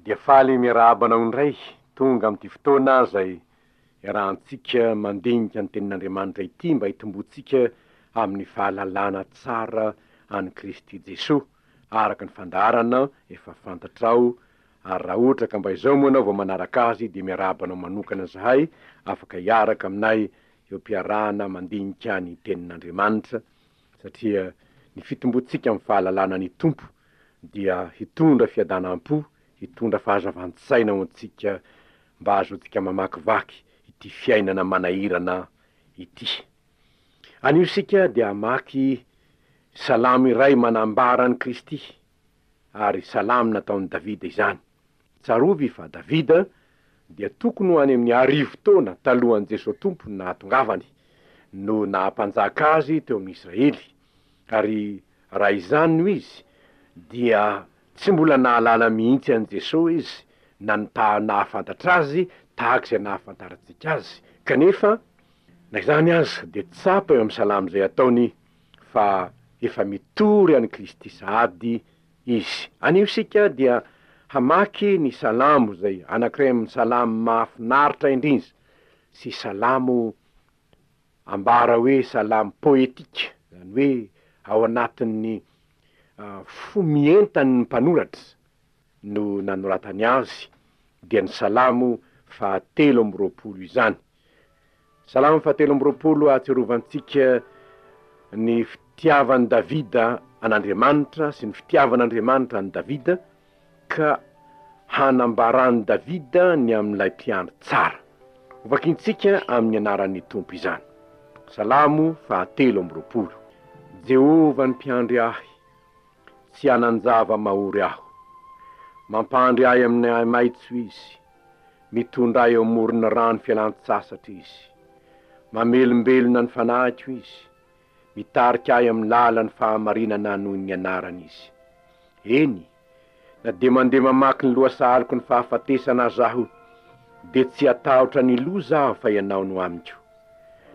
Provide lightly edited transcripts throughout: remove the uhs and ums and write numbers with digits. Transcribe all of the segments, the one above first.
Dia faly miarahaba anao indray tonga amin'ity fotoana izay iarahantsika mandinika ny Tenin'Andriamanitra ity mba hitomboantsika amin'ny fahalalana tsara an'i Kristy Jesoa araka ny fandaharana efa fantatrao ary raha ohatra ka mba izao moa ianao vao manaraka azy dia miarahaba anao manokana izahay afaka hiaraka aminay eo am-piarahana mandinika ny Tenin'Andriamanitra satria ny fitomboantsika amin'ny fahalalana ny Tompo dia hitondra fiadanam-po, hitondra fahazavan-tsaina ho antsika mba hahazoantsika mamakivaky ity fiainana manahirana ity. Anio isika dia hamaky salamo iray manambara an'i Kristy, ary salamo nataon'i Davida izany. Tsarovy fa Davida dia tokony ho any amin'ny arivo taona talohan'i Jesoa Tompo ny nahatongavany, no naha-mpanjaka azy teo amin'ny Israely, ary raha izany no izy, dia tsy mbola nahalala mihitsy an'i Jesoa izy, na ny ta nahafantatra azy tahaka izay nahafantarantsika azy. Kanefa, na izany aza, dia tsapa eo amin'ny salamo izay ataony fa efa mitory an'i Kristy sahady izy. Anio isika dia hamaky ny salamo izay anankiray amin'ny salamo mahafinaritra indrindra sy salamo ambara hoe salamo poetika, izany hoe ao anatin'ny fo mientan'ny mpanoratra no nanoratany azy, dia ny salamo fahatelo amby roapolo izany. Salamo fahatelo amby roapolo ahatsiarovantsika ny fitiavan'i Davida an'Andriamanitra sy ny fitiavan'Andriamanitra an'i Davida ka hanambaran'i Davida ny amin'ilay mpiandry tsara. Hovakintsika amin'ny anaran'ny Tompo izany. Salamo fahatelo amby roapolo. Jehovah ny mpiandry ahy, tsy hanan-java-mahory aho. Mampandry ahy amin'ny ahi-maitso Izy. Mitondra ahy eo amoron'ny rano fialan-tsasatra Izy. Mamelombelona ny fanahiko Izy. Mitarika ahy amin'ny lalan'ny fahamarinana noho ny anarany Izy. Eny, na dia mandeha mamaky ny lohasahaliko ny fahafatesana aza aho, dia tsy hatahotra ny loza aho fa Ianao no amiko.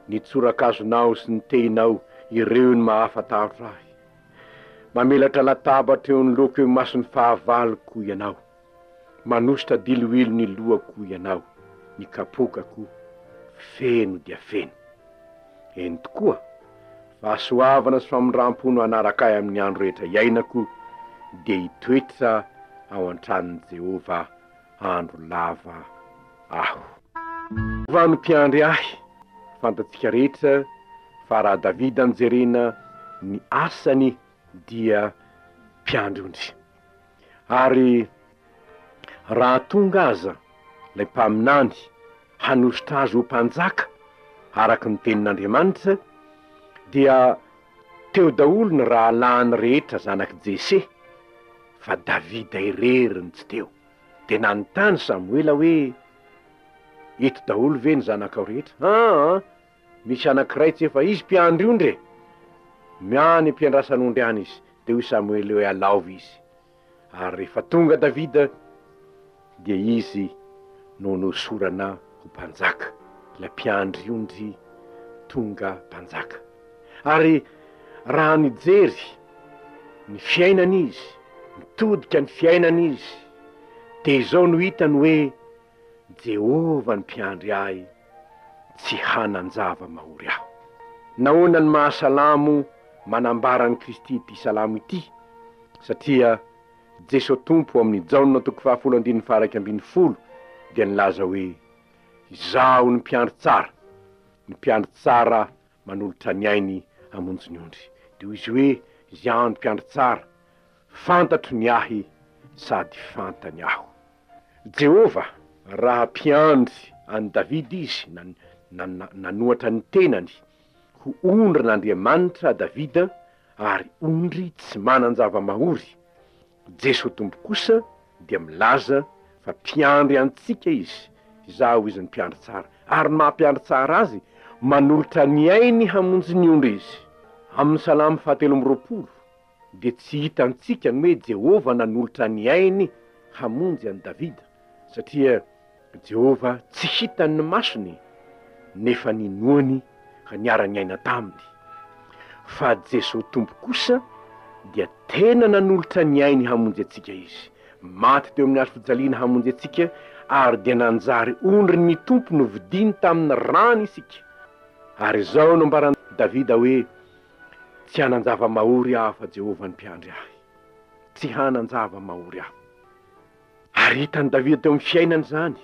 Ny tsorakazonao sy ny tehinao, ireo no mahafa-tahotra ahy. Mamelatra latabatra eo anoloako eo imason'ny fahavaloko Ianao. Manosotra diloilo ny lohako Ianao, ny kapoakako feno dia feno. Eny tokoa, fahasoavana sy famindrampo no hanaraka ahy amin'ny andro rehetra iainako, dia hitoetra ao an-tranon'i Jehovah andro lava aho. Jehovah no mpiandry ahy. Fantatsika rehetra fa raha Davida no jerena ny asany dia mpiandry ondry. Ary raha tonga aza ilay mpaminany hanosotra azy ho mpanjaka araka ny tenin'Andriamanitra, dia teo daholo ny rahalahiny rehetra zanak'i Jese, fa Davida irery no tsy teo. Dia nanontany Samoela hoe, Eto daholo ve ny zanakao rehetra? Aa, misy anankiray tsy efa izy mpiandry ondry e! Miany am-piandrasan'ondry any izy. Dia hoy Samoela hoe, Alaovy izy. Ary rehefa tonga Davida, dia izy no nohosorana ho mpanjaka, ilay mpiandry ondry tonga mpanjaka. Ary raha nijery ny fiainany izy, nitodika ny fiainany izy, dia izao no hitany hoe, Jehovah ny mpiandry ahy, tsy hanan-java-mahory aho. Nahoana no maha-salamo manambara an'i Kristy ity salamo ity? Satria Jeso Tompo ao amin'ny Jaona toko fahafolo andininy faha-11 dia nilaza hoe, Izaho no mpiandry tsara, ny mpiandry tsara manolotra ny ainy hamonjy ny ondry. Dia hoy izy hoe, Izaho no mpiandry tsara, fantatro ny ahy sady fantany aho. Jehovah, raha mpiandry an'i Davida izy, na, na, nanohatra ny tenany ho ondrin'Andriamanitra Davida, ary ondry tsy manan-java-mahory. Jesoa Tompo kosa dia milaza fa mpiandry antsika Izy, Izaho Izy ny mpiandry tsara, ary ny maha mpiandry tsara Azy, manolotra ny ainy hamonjy ny ondry Izy. Amin'ny Salamo fahatelo amby roapolo dia tsy hitantsika ny hoe Jehovah nanolotra ny ainy hamonjy an'i Davida, satria Jehovah tsy hitan'ny masony nefa ninoany ka niara-niaina taminy. Fa Jesoa Tompo kosa dia tena nanolotra ny ainy hamonjy antsika Izy. Maty teo amin'ny hazo fijaliana hamonjy antsika ary dia nanjary ondrin'ny Tompo novidiany tamin'ny rany isika. Ary izao no ambaran'i Davida hoe, Tsy hanan-java-mahory aho fa Jehovah no mpiandry ahy. Tsy hanan-java-mahory aho. Ary hitan'i Davida teo amin'ny fiainany izany.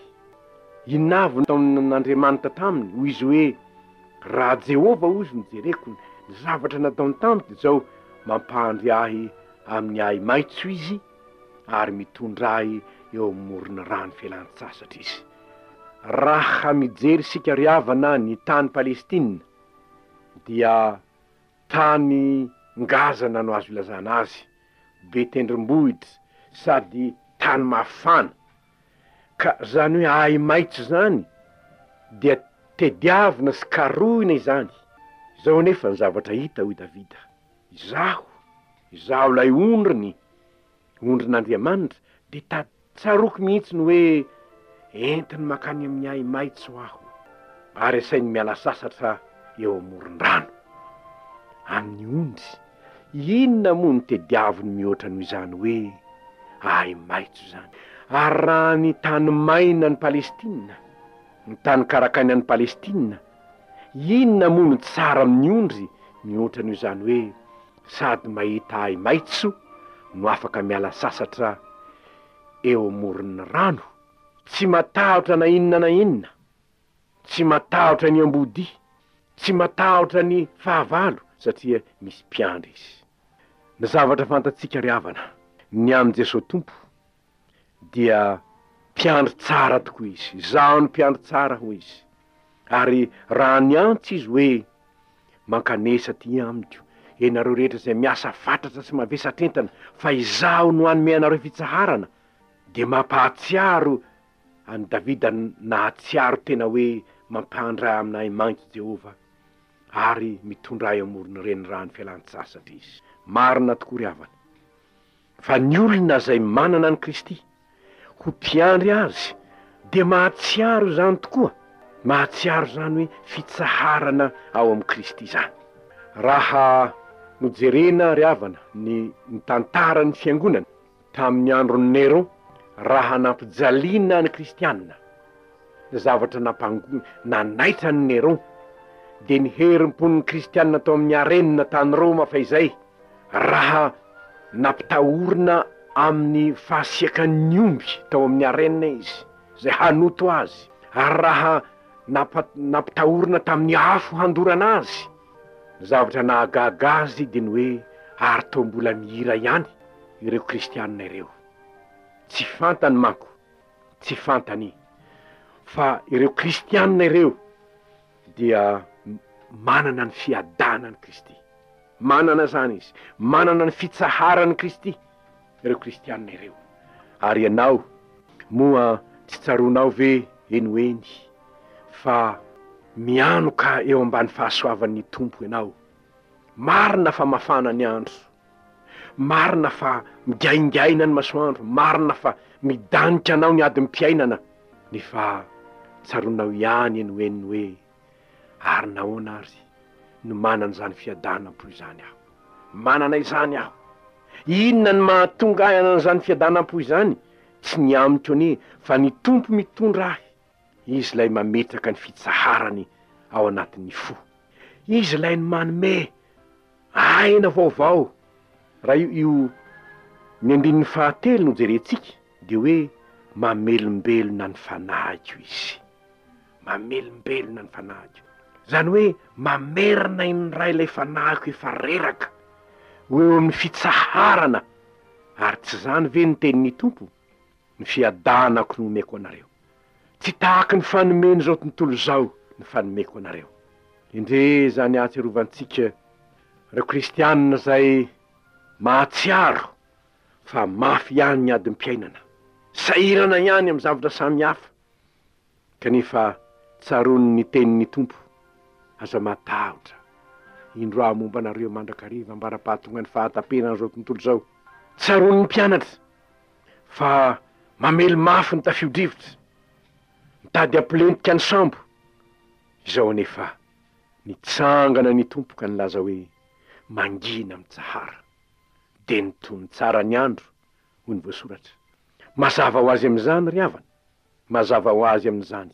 Inona avy no nataon'Andriamanitra taminy? Hoy izy hoe, Raha Jehovah, hoy izy, no jereko, ny zavatra nataony tamiko dia izao, mampandry ahy amin'ny ahi-maitso izy, ary mitondra ahy eo amoron'ny rano fialan-tsasatra izy. Raha mijery isika ry havana ny tany Palestina, dia tany ngazana no azo ilazana azy, be tendrombohitra sady tany mafana. Ka zany hoe ahi-maitso zany dia tediavina sy karohina izany. Izao anefa ny zavatra hita, hoy Davida, Izaho, izaho ilay ondriny, ondrin'Andriamanitra, dia ta, tsaroako mihitsy ny hoe entiny mankany amin'ny ahi-maitso aho, ary asainy miala sasatra eo amoron-drano. Amin'ny ondry, inona moa no tediaviny mihoatra noho izany hoe ahi-maitso izany? Ary raha ny tany maina any Palestina, ny tany karakaina any Palestina, inona moa no tsara amin'ny ondry mihoatra noho izany hoe sady mahita ahi-maitso no afaka miala sasatra eo amoron'ny rano? Tsy matahotra na inona na inona, tsy matahotra ny ambodia, tsy matahotra ny fahavalo satria misy mpiandry izy. Ny zavatra fantatsika ry havana, ny amin'i Jesoa Tompo dia mpiandry tsara tokoa izy. Izaho no mpiandry tsara hoy izy. Ary raha niantso izy hoe, Mankanesa aty amiko, ianareo rehetra izay miasa fatratra sy mavesatra entana, fa izaho no hanome anareo fitsaharana, dia mampahatsiaro an'i Davida nahatsiaro tena hoe mampandry ahy amin'ahy maintsy Jehovah, ary mitondra ahy amoron'ny renirano fialan-tsasatra izy. Marina tokoa ry havana, fa ny olona izay manana an'i Kristy ho mpiandry azy dia mahatsiaro izany tokoa, mahatsiaro izany hoe fitsaharana ao amin'i Kristy izany. Raha nojerena ry havana ny ny tantaran'ny fiangonana tamin'ny andron'i Néron, raha nampijaliana ny kristiana, ny zavatra nampango nanaitra an'i Néron dia ny herim-pon'ny kristiana tao amin'ny arena tany Roma fahizay, Raha nampitahorina amin'ny fahasiakan'ny omby tao amin'ny arena izy, izay hanoto azy, ary raha nampitahorina tamin'ny afo handorana azy, ny zavatra nahagaga azy dia ny hoe ary toa mbola mihira ihany ireo kristiana ireo. Tsy fantany manko, tsy fantany fa ireo kristiana ireo dia manana ny fiadanan'i Kristy. Manana izany izy. Manana ny fitsaharan'i Kristy ireo kristiana ireo. Ary ianao, moa tsy tsaroanao ve eny ho eny fa mianoka eo ambany fahasoavan'ny Tompo ianao? Marina fa mafana ny andro. Marina fa migaingaina ny masoandro. Marina fa midanika anao ny adim-piainana. Nefa tsaroanao ihany eny ho eny ny hoe, Ary nahoana àry no manana izany fiadanam-po izany aho? Manana izany aho. Inona no mahatonga ahy hanana izany fiadanam-po izany? Tsy ny amiko anie, fa ny Tompo mitondra ahy. Izy ilay mametraka ny fitsaharany ao anatin'ny fo. Izy ilay manome aina vaovao. Raha io, io, ny andininy fahatelo no jerentsika, dia hoe mamelombelona ny fanahiko Izy. Mamelombelona ny fanahiko. Izany hoe mamerina indray ilay fanahiko efa reraka ho eo amin'ny fitsaharana. Ary tsy izany ve ny tenin'ny Tompo? Ny fiadanako no omeko anareo. Tsy tahaky ny fanomen'izao tontolo izao ny fanomeko anareo. Endrey izany ahatsiarovantsika ireo kristianina izay mahatsiaro fa mafy ihany ny adim-piainana, sahirana ihany amin'ny zavatra samihafa, kanefa tsaroany ny tenin'ny Tompo, Aza matahotra, indro aho momba anareo mandrakariva ambara-pahatongan'ny fahataperan'izao tontolo izao. Tsaroan'ny mpianatra fa mamely mafy ny tafio-drivotra, mitady hampilentika ny sambo. Izao anefa, nitsangana ny Tompo ka nilaza hoe, Mangina mitsahara. Dia nitony tsara ny andro, hoy ny voasoratra. Mazava ho azy amin'izany ry havana, mazava ho azy amin'izany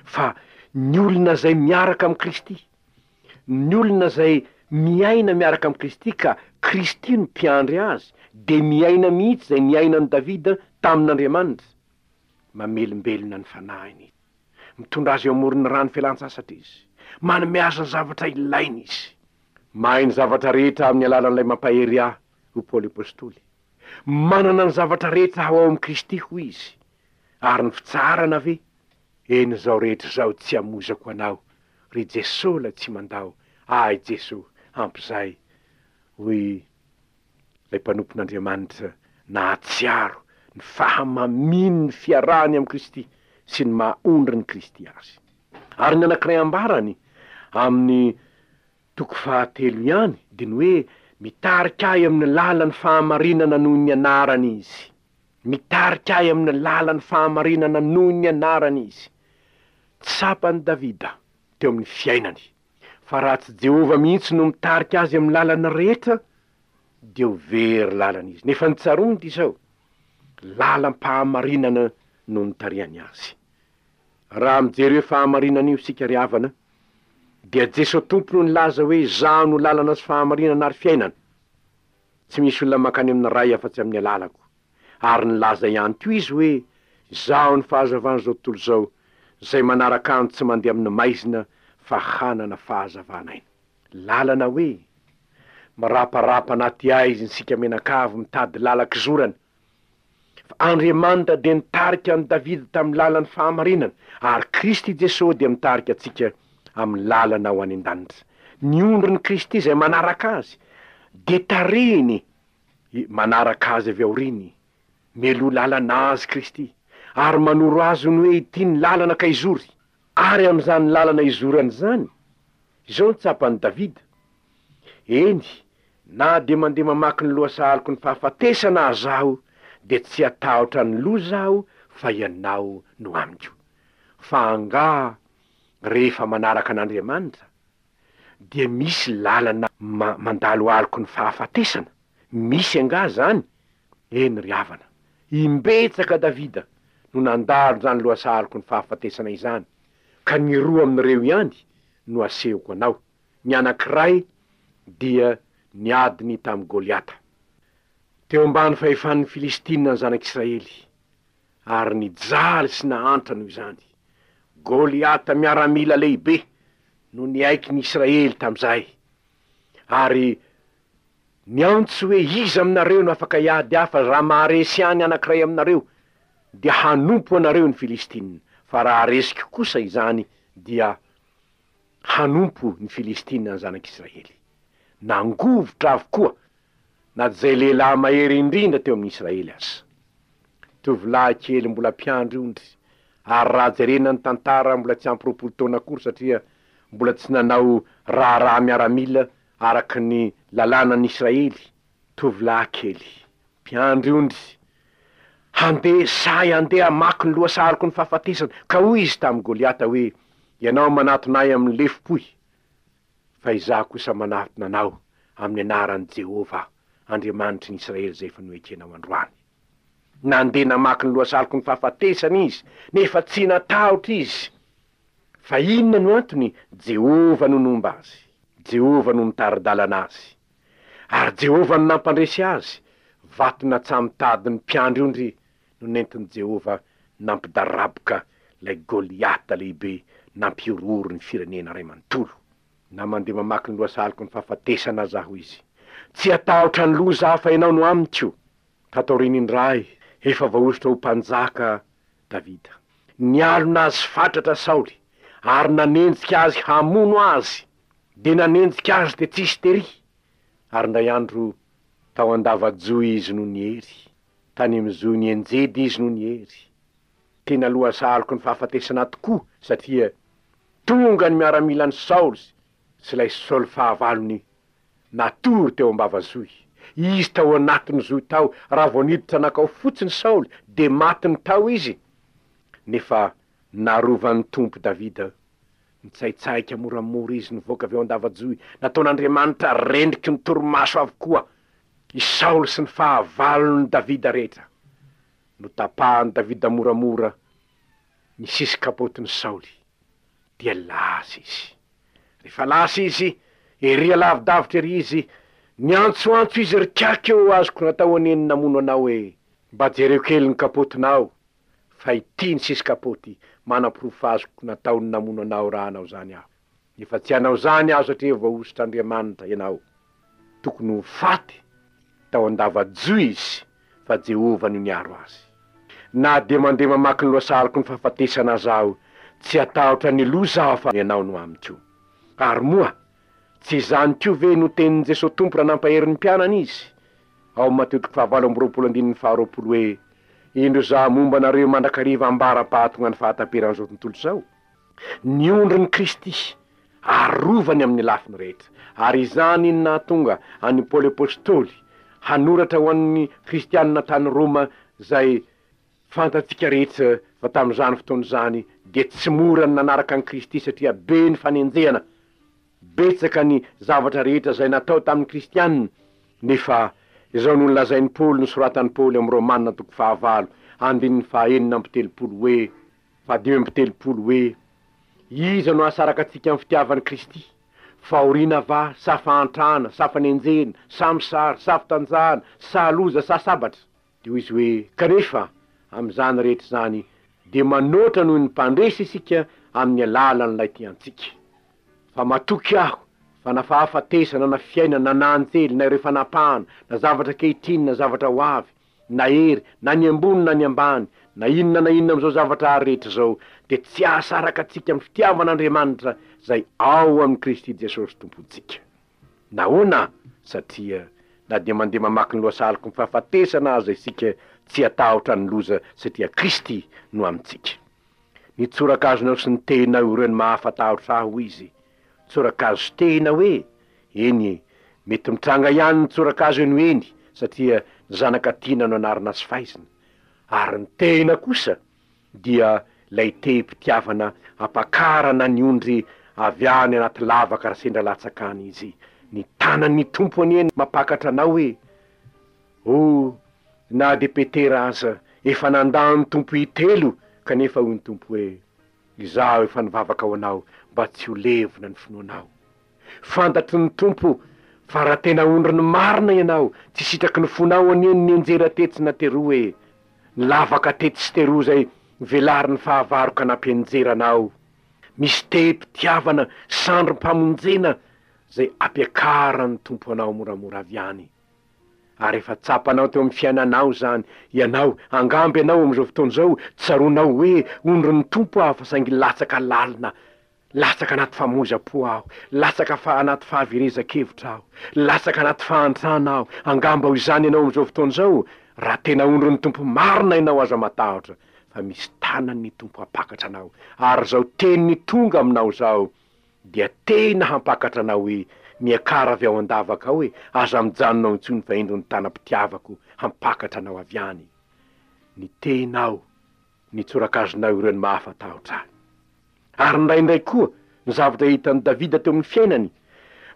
fa ny olona izay miaraka amin'i Kristy, ny olona izay miaina miaraka amin'i Kristy ka Kristy no mpiandry azy dia miaina mihitsy izay niainan'i Davida tamin'Andriamanitra. Mamelombelona ny fanahiny izy. Mitondra azy eo amoron'ny rano fialan-tsasatra izy. Manome azy ny zavatra ilainy izy. Mahay ny zavatra rehetra amin'ny alalan'ilay mampahery ahy, hoy Paoly Apostoly. Manana ny zavatra rehetra aho ao amin'i Kristy, hoy izy. Ary ny fitsaharana ve? Eny, izao rehetra izao tsy hamoizako anao, ry Jeso ilay tsy mandao ahy Jeso, ampy izay, hoy ilay mpanompon'Andriamanitra nahatsiaro ny fahamamian'ny fiarahany amin'i Kristy sy ny maha ondrin'i Kristy azy. Ary ny anankiray ambarany amin'ny toko fahatelo ihany dia ny hoe mitarika ahy amin'ny lalan'ny fahamarinana noho ny anarany Izy. Mitarika ahy amin'ny lalan'ny fahamarinana noho ny anarany Izy. Tsapan'i Davida teo amin'ny fiainany fa raha tsy Jehovah mihitsy no mitarika azy amin'ny lalana rehetra, dia ho very lalana izy. Nefa ny tsaroany dia izao, lalam-pahamarinana no nitarihany azy. Raha mijery io fahamarinana io isika ry havana, dia Jeso Tompo no nilaza hoe Izaho no lalana sy fahamarinana ary fiainana. Tsy misy olona mankany amin'ny Ray afa-tsy amin'ny alalako. Ary nilaza ihany koa Izy hoe, Izaho no fahazavan'izao tontolo izao, izay manaraka Ahy tsy mandeha amin'ny maizina fa hanana fahazavan'aina. Lalana hoe, miraparapa anaty aizina isika mianakavy mitady lalan-kizorana. Fa Andriamanitra dia nitarika an'i Davida tamin'ny lalan'ny fahamarinana, ary Kristy Jesoa dia mitarika antsika amin'ny lalana ho any an-danitra. Ny ondrin'i Kristy izay manaraka Azy dia tarihiny manaraka Azy avy aoriany. Mialoha lalana azy Kristy, ary manoro azy ny hoe ity ny lalana ka izory. Ary amin'izany lalana izorany izany, izao no tsapan'i Davida, Eny, na dia mandeha mamaky ny lohasahaloko ny fahafatesana aza aho, dia tsy hatahotra ny loza aho, fa Ianao no amiko. Fa angaha rehefa manaraka an'Andriamanitra, dia misy lalana mandalo aloky ny fahafatesana? Misy angaha izany? Eny ry havana, imbetsaka Davida no nandalo izany lohasahaloko ny fahafatesana izany, ka ny roa amin'ireo ihany no asehoko anao. Ny anankiray dia ny adiny tamin'i Goliata. Teo ambany fahefan'ny Filistina ny zanak'Israely, ary nijaly sy nahantra noho izany. Goliata miaramila lehibe no niaiky ny Israely tamin'izay, ary niantso hoe, Iza aminareo no afaka hiady ahy, fa raha maharesy ahy ny anankiray aminareo, dia hanompo anareo ny Filistina, fa raha resiko kosa izany, dia hanompo ny Filistina ny zanak'Israely. Nangovitra avokoa na dia izay lehilahy mahery indrindra teo amin'ny Israely aza. Tovolahy kely mbola mpiandry ondry, ary raha jerena ny tantara mbola tsy ampy 20 taona akory satria mbola tsy nanao raharaha miaramila araka ny lalànan'ny Israely, tovolahy kely mpiandry ondry, handeha, sahy handeha hamaky ny lohasahaloko ny fahafatesana, ka hoy izy tamin'i Goliata hoe, Ianao manatona ahy amin'ny lefom-pohy, fa izaho kosa manatona anao amin'ny anaran'i Jehovah, Andriamanitry ny Israely izay efa noekenao androany. Nandeha namaky ny lohasahaloko ny fahafatesana izy, nefa tsy natahotra izy. Fa inona no antony? Jehovah no nomba azy. Jehovah no nitari-dalana azy. Ary Jehovah no nampandresy azy. Vato natsaha-mitadin'ny mpiandry ondry no nentin'i Jehovah nampidaraboka ilay Goliata lehibe nampihorohoro ny firenena iray manontolo. Na mandeha mamaky ny lohasahaloko ny fahafatesana aza aho, hoy izy, tsy hatahotra ny loza aho fa ianao no amiko. Tato aoriana indray, efa voahosotra ho mpanjaka Davida. Nialona azy fatratra Saoly ary nanenjika azy hamono azy. Dia nanenjika azy dia tsisy tery. Ary indray andro tao an-dava-johy izy no niery. Tany amin'ny zohy nianjedy izy no niery. Tena lohasahaloko ny fahafatesana tokoa satria tonga ny miaramilan'i Saoly sy ilay Saoly fahavalony natory teo am-bava zohy. Izy tao anatin'ny zohy tao, raha vao niditra nankao fotsiny Saoly dia matiny tao izy. Nefa narovan'ny Tompo Davida. Nitsaitsaika moramora izy nivoaka avy ao an-dava-johy. Nataon'Andriamanitra rendriky ny torimaso avokoa i Saoly sy ny fahavalon'i Davida rehetra. Notapahan'i Davida moramora ny sisin-kapaotin'i Saoly, dia lasa izy. Rehefa lasa izy, ery alavidavitra ery izy, niantsoantso izy, Ry kaky ô, azoko natao anie ny namono anao e! Mba jereo kely ny kapaotinao, fa ity ny sisin-kapaoty manaporofo fa azoko natao ny namono anao raha hanao izany aho. Nefa tsy hanao izany aho satria voahosotr'Andriamanitra ianao. Tokony ho faty tao an-dava-johy izy, fa Jehovah no niaro azy. Na dia mandeha mamaky ny lohasahaloko ny fahafatesana aza aho, tsy hatahotra ny loza aho fa Ianao no amiko. Ary moa, tsy izany koa ve no tenin'i Jesoa Tompo raha nampahery ny mpianany Izy? Ao Matio toko fahavalo amby 20 andininy faharoapolo hoe, Indro Izaho momba anareo mandrakariva ambara-pahatongan'ny fahataperan'izao tontolo izao. Ny ondrin'i Kristy, arovany amin'ny lafiny rehetra. Ary izany no nahatonga an'i Paoly Apostoly hanoratra ho an'ny Kristianina tany Roma izay fantatsika rehetra fa tamin'izany fotoana izany dia tsy mora ny nanaraka an'i Kristy satria be ny fanenjehana, betsaka ny zavatra rehetra izay natao tamin'ny Kristianina. Nefa izao no nolazain'i Paoly, nosoratan'i Paoly amin'ny Romana toko fahavalo andininy faha 36 hoe, Faha-35 hoe, Iza no hahasaraka antsika amin'ny fitiavan'i Kristy? Fahoriana va, sa fahantrana, sa fanenjehana, sa mosary, sa fitanjahana, sa loza, sa sabatra? Dia hoy izy hoe, Kanefa, amin'izany rehetra izany, dia manoatra noho ny mpandresy isika amin'ny alalan'ilay tia antsika. Fa matoky aho fa na fahafatesana, na fiainana, na anjely, na ireo fanapahana, na zavatra ankehitriny, na zavatra ho avy, na hery, na ny ambony na ny ambany, na inona na inona amin'izao zavatra àry rehetra izao, dia tsy hahasaraka antsika amin'ny fitiavan'Andriamanitra izay ao amin'i Kristy Jesosy Tompontsika. Nahoana? Satria na dia mandeha mamaky ny lohasaloky ny fahafatesana aza isika, tsy hatahotra ny loza, satria Kristy no amintsika. Ny tsorakazonao sy ny tehinao ireo no mahafatahotra ahy, hoy izy. Tsorakazo sy tehina hoe? Eny e, mety mitranga ihany ny tsorakazo eny ho eny, satria ny zanaka tiana no anarina sy faizina. Ary ny tehina kosa dia ilay tehim-pitiavana ampakarana ny ondry avy any anaty lavaka raha sendra latsaka any izy. Ny tanan'ny Tompo anie no mampakatra anao e! Oh, na dia Petera aza efa nandà ny Tompo intelo, kanefa hoy ny Tompo hoe, Izaho efa nivavaka ho anao mba tsy ho levona ny finoanao. Fantatry ny Tompo fa raha tena ondriny marina ianao, tsy sitraky ny fonao anie ny nianjera tetsy na teroa e! Ny lavaka tetsy sy teroa izay velarin'ny fahavalo ka nampianjera anao. Misy tehim-pitiavana, sandrim-pamonjena izay ampiakaran'ny Tompo anao moramora avy any. Ary efa tsapanao teo amin'ny fiainanao izany, ianao, angamba ianao amin'izao fotoana izao, tsaroanao hoe ondrin'ny Tompo aho fa saingy latsaka lalina, latsaka anaty famoizam-po aho, latsaka fa anaty fahaverezan-kevitra aho, latsaka anaty fahantrana aho, angamba ho izany ianao amin'izao fotoana izao, raha tena ondrin'ny Tompo marina ianao aza matahotra fa misy tanan'ny Tompo hampakatra anao, ary izao teniny tonga aminao izao dia tena hampakatra anao hoe miakara avy ao an-davaka ao e, aza mijanona ao intsony fa indro ny tanam-pitiavako hampakatra anao avy any. Ny tenao, ny tsorakazonao ireo no mahafatahotra ahy. Ary indraindray koa, ny zavatra hitan'i Davida teo amin'ny fiainany,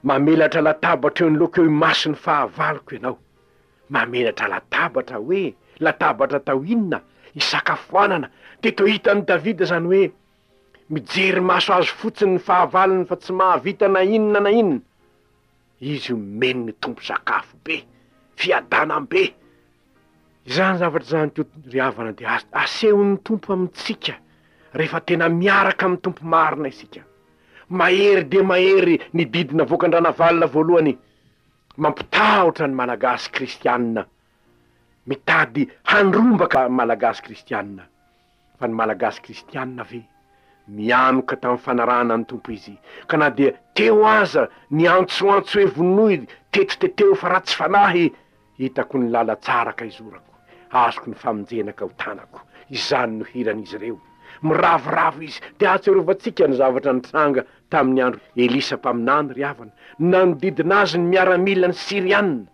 mamelatra latabatra eo anoloako eo imason'ny fahavaloko ianao. Mamelatra latabatra hoe, latabatra atao inona? Hisakafoanana. Dia toa hitan'i Davida izany hoe, Mijery maso azy fotsiny ny fahavalony fa tsy mahavita na inona na inona. Izy omeny ny Tompo sakafo be, fiadanam-be. Izany zavatra izany koa ry havana dia asehon'ny Tompo amintsika rehefa tena miaraka amin'ny Tompo marina isika. Mahery dia mahery ny didy navoakan-dRanavalona voalohany mampitahotra ny Malagasy kristianina. Mitady handrombaka Malagasy kristianina. Fa ny Malagasy kristianina ve? Mianoka tamin'ny fanarahana ny Tompo izy, ka na dia teo aza ny antsoantso hoe vonoy teto teteo fa ratsy fanahy, hitako ny lala-tsara ka izorako, azoko ny famonjena ka ho tanako. Izany no hiran'izy ireo. Miravoravo izy. Dia ahatsiarovantsika ny zavatra nitranga tamin'ny andro Elisa mpaminany ry havana. Nanodidina azy ny miaramilan'ny Syriana.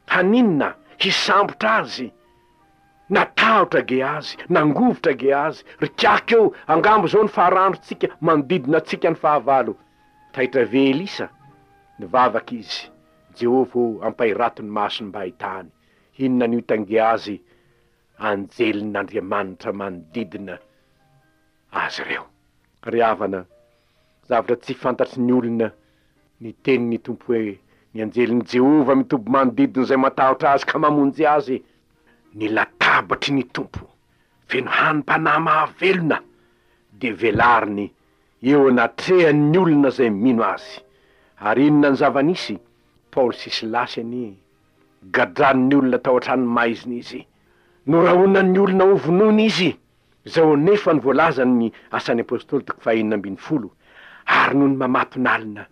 Haninona? Hisambotra azy. Natahotra Gehazy, nangovitra Gehazy, ry kiaka eo, angamba izao ny faharandrontsika, manodidina antsika ny fahavalo. Taitra ve Elisa? Nivavaka izy, Jehovah ô, ampahirato ny masony mba hahitany. Inona no hitan'i Gehazy? anjelin'Andriamanitra manodidina azy ireo. Ry havana, zavatra tsy fantatry ny olona ny tenin'ny Tompo hoe, Ny anjelin'i Jehovah mitoby manodidina izay matahotra azy ka mamonjy azy. Ny latabatry ny Tompo feno hanim-panahy mahavelona dia velariny eo anatrehan'ny olona izay mino azy. Ary inona ny zava-nisy? Paoly sy Silasy anie gadran'ny olona tao an-tranomaizina izy. Norahonan'ny olona hovonoina izy. Izao anefa no voalazan'ny Asan'ny Apostoly toko fahenina ambinifolo, Ary nony mamatonalina,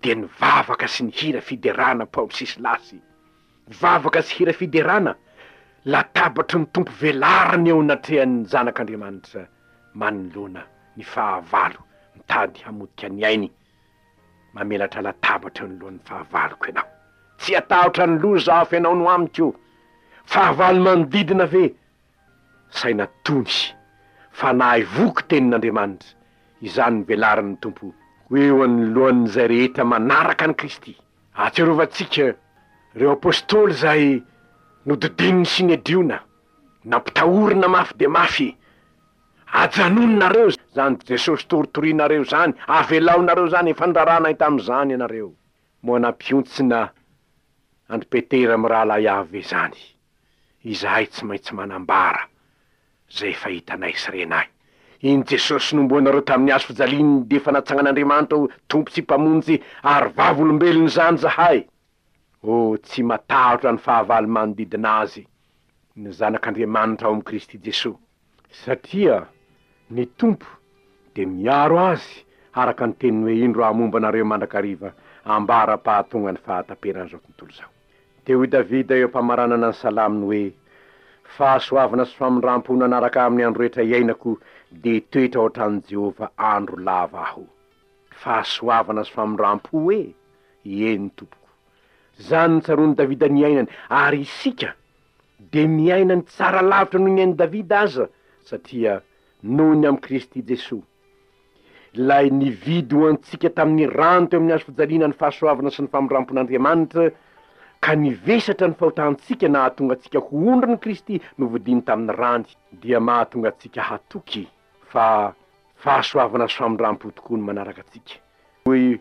dia nivavaka sy nihira fiderana Paoly sy Silasy. Vavaka sy hira fiderana, latabatry ny Tompo velariny eo anatrehan'ny Zanak'Andriamanitra manoloana ny fahavalo mitady hamotika ny ainy. Mamelatra latabatra eo anoloan'ny fahavaloko ianao. Tsy hatahotra ny loza aho fa ianao no amiko. Fahavalo manodidina ve? Saina tony, fanahy voky tenin'Andriamanitra, izany no velarin'ny Tompo ho eo anoloan'izay rehetra manaraka an'i Kristy. Ahatsiarovantsika ireo apostoly izay nodidinin'ny Synedriona, nampitahorina mafy dia mafy, Ajanony nareo izany Jesosy toritorinareo izany, avelao nareo izany, efa nirarahanay tamin'izany ianareo. Moa nampihontsina an-dry Petera mirahalahy avy ve izany? Izahay tsy maintsy manambara izay efa hitanay sy renay. Iny Jesosy nomboanareo tamin'ny hazo fijaliany dia efa natsangan'Andriamanitra ho Tompo sy Mpamonjy ary vavolombelon'izany izahay. Oh, tsy matahotra ny fahavalo manodidina azy ny zanak'Andriamanitra ao amin'i Kristy Jesoa. Satria ny Tompo dia miaro azy araka ny teniny hoe indro aho momba anareo mandrakariva ambara-pahatonga ny fahataperan'izao tontolo izao. Dia hoy Davida eo am-pamaranana ny salaminy hoe, Fahasoavana sy famindrampo no hanaraka ahy amin'ny andro rehetra iainako, dia hitoetra ao an-tranon'i Jehovah andro lava aho. Fahasoavana sy famindrampo e! Eny, tompoko. Izany no tsaroan'i Davida niainany, ary isika dia miaina ny tsara lavitra noho ny ain'i Davida aza, satria noho ny amin'i Kristy Jesoa, Ilay nividy ho antsika tamin'ny rany teo amin'ny hazo fijaliana ny fahasoavana sy ny famindrampon'Andriamanitra, ka nivesatra ny fahotantsika nahatonga antsika ho ondrin'i Kristy novidiny tamin'ny rany, dia mahatonga antsika hatoky fa fahasoavana sy famindrampo tokoa no manaraka antsika. Hoy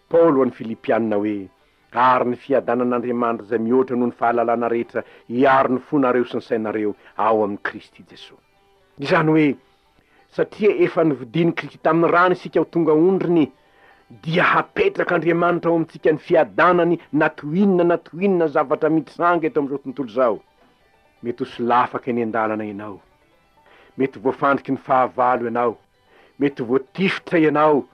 Paoly ho an'ny Filipiana hoe, Ary ny fiadanan'Andriamanitra izay mihoatra noho ny fahalalana rehetra hiaro ny fonareo sy ny sainareo ao amin'i Kristy Jesoa. Izany hoe, satria efa novidian'i Kristy tamin'ny rany isika ho tonga ondriny, dia hapetrak'Andriamanitra ao amintsika ny fiadanany na toy inona na toy inona zavatra mitranga eto amin'izao tontolo izao. Mety ho solafaka eny an-dalana ianao. Mety ho voafandriky ny fahavalo ianao. Mety ho voatifitra ianao,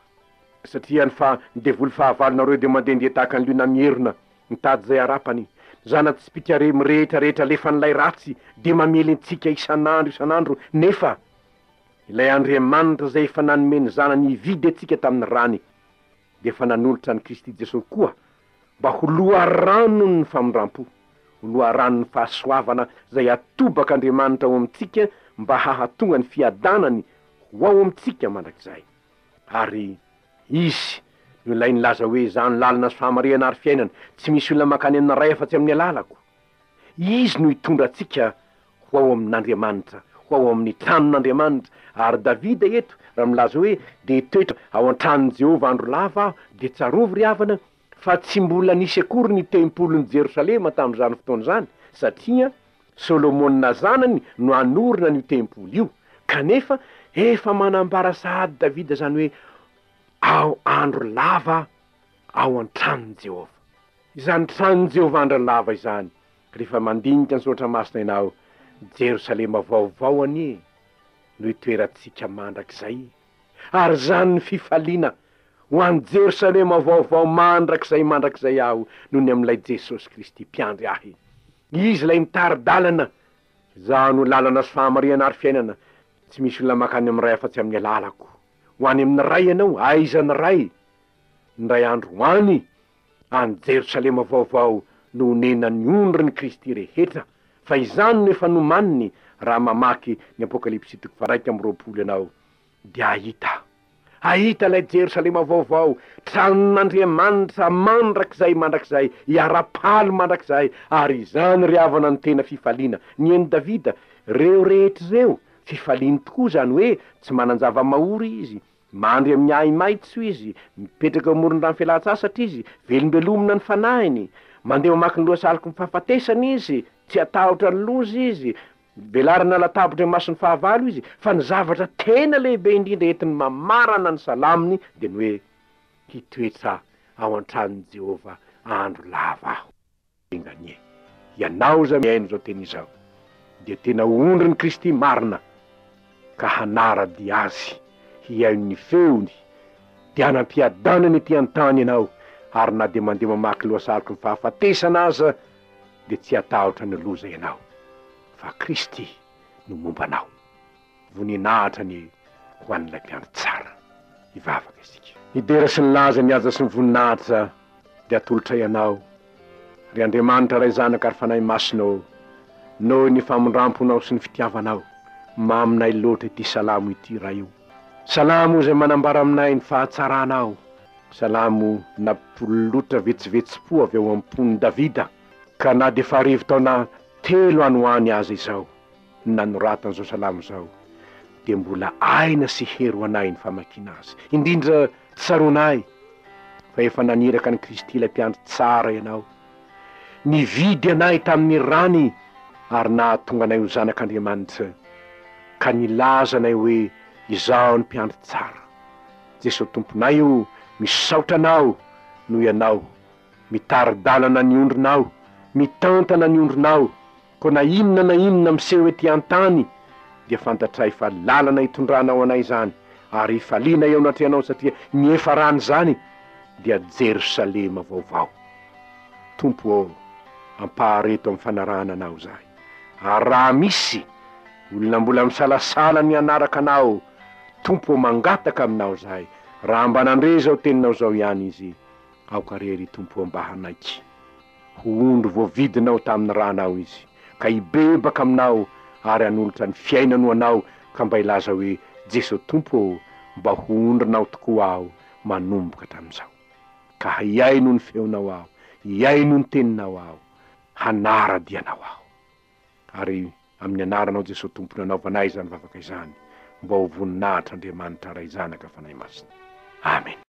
satria ny fa, ny devoly fahavalonareo dia mandehandeha tahaka ny liona mierona, mitady izay harapany. Ny zana-tsipìka re mirehitra rehetra alefan'ilay ratsy dia mamely antsika isan'andro isan'andro, nefa ilay Andriamanitra izay efa nanome ny Zanany hividy antsika tamin'ny rany, dia efa nanolotra an'i Kristy Jesosy koa mba ho loharanon'ny famindrampo, ho loharanon'ny fahasoavana izay atobak'Andriamanitra ao amintsika mba hahatonga ny fiadanany ho ao amintsika mandrakizay. Ary Izy no ilay nilaza hoe, Izaho no lalana sy fahamarihana ary fiainana, tsy misy olona mankany amin'ny Ray afa-tsy amin'ny alalako. Izy no hitondra antsika ho ao amin'Andriamanitra, ho ao amin'ny tranon'Andriamanitra. Ary Davida eto, raha milaza hoe, Dia hitoetra ao an-tranon'i Jehovah andro lava aho, dia tsarovy, ry havana, fa tsy mbola nisy akory ny tempolin'i Jerosalema tamin'izany fotoana izany, satria Solomona zanany no hanorina an'io tempoly io. Kanefa, efa manambara sahady Davida izany hoe, Ao andro lava ao an-tranon'i Jehovah. Izany tranon'i Jehovah andro lava izany, rehefa mandinika ny Soratra Masina ianao, Jerosalema vaovao anie no hitoerantsika mandrakizay, ary izany ny fifaliana ho any Jerosalema vaovao mandrakizay mandrakizay aho noho ny amin'ilay Jesosy Kristy Mpiandry ahy. Izy ilay mitari-dalana. Izaho no lalana sy fahamarihana ary fiainana, tsy misy olona mankany amin'ny Ray afa-tsy amin'ny alalako. Ho any amin'ny Ray ianao, aiza ny Ray? Indray andro ho any, any Jerosalema vaovao no honenan'ny ondrin'i Kristy rehetra, fa izany no efa nomaniny, raha mamaky ny Apokalypsy toko faha-21 ianao dia hahita, hahita ilay Jerosalema vaovao, tranon'Andriamanitra mandrakizay mandrakizay, hiara-paly mandrakizay, ary izany ry havana no tena fifaliana. Ny ain'i Davida, Ireo rehetra ireo, fifaliany tokoa izany hoe tsy manan-java-mahory izy, mandry amin'ny ahi-maitso izy, mipetraka eo amoron-drano fialan-tsasatra izy, velombelomina ny fanahiny, mandeha mamaky ny lohasaloky ny fahafatesana izy, tsy hatahotra ny loza izy, velarana latabatra eo imason'ny fahavalo izy, fa ny zavatra tena lehibe indrindra entiny mamarana ny salamony dia ny hoe, Hitoetra ao an-tranon'i Jehovah andro lava aho. Enga anie ianao izay mihaino izao teny izao dia tena ho ondrin'i Kristy marina ka hanara-dia Azy, hihaino ny feony, dia hanam-piadanana ety an-tany ianao, ary na dia mandeha mamaky lohasaloky ny fahafatesana aza dia tsy hatahotra ny loza ianao, fa Kristy no momba anao. Voninahitra anie ho an'ilay Mpiandry tsara. Hivavaka isika. Ny dera sy ny laza, ny haja sy ny voninahitra dia atolotray Anao, ry Andriamanitra Ray Zanaka ary Fanahy Masina ô, noho ny famindramponao sy ny fitiavanao. Maminay loatra ity salamo ity, Ray o. Salamo izay manambara aminay ny fahatsaranao. Salamo nampilolotra vetsovetsom-po avy ao am-pon'i Davida, ka na dia efa arivo taona telo any ho any aza izao, no nanoratana izao salamo izao dia mbola aina sy hery ho anay ny famakiana azy. Indrindra tsaroanay fa efa naniraka an'i Kristy ilay Mpiandry tsara ianao, nividy anay tamin'ny rany ary nahatonga anay ho zanak'Andriamanitra, ka nilaza anay hoe, Izaho no Mpiandry tsara. Jesoa Tomponay o, misaotra Anao noho Ianao mitari-dalana ny ondrinao, mitantana ny ondrinao, Koa na inona na inona miseho ety an-tany dia fantatray fa lalana itondranao anay izany ary ifaliana eo anatrehanao satria ny efaran'izany dia Jerosalema vaovao. Tompo ô, ampahareto amin'ny fanarahana Anao izahay. Ary raha misy olona mbola misalasala ny hanaraka Anao, Tompo ô mangataka Aminao izahay, raha mba nandre izao teninao izao ihany izy, aoka re ry Tompo ô mba hanaiky. Ho ondry voavidinao tamin'ny rànao izy, ka hibebaka aminao ary hanolotra ny fiainany ho anao, ka mba hilaza hoe, Jeso Tompo ô, mba ho ondrinao tokoa aho manomboka hatramin'izao. Ka hihaino ny feonao aho, hihaino ny teninao aho, hanara-dia anao aho. Ary amin'ny anaranao Jeso Tompo nanaovanay izany vavaka izany, mba ho voninahitr'Andriamanitra Ray Zanaka Fanahy Masina. Amena.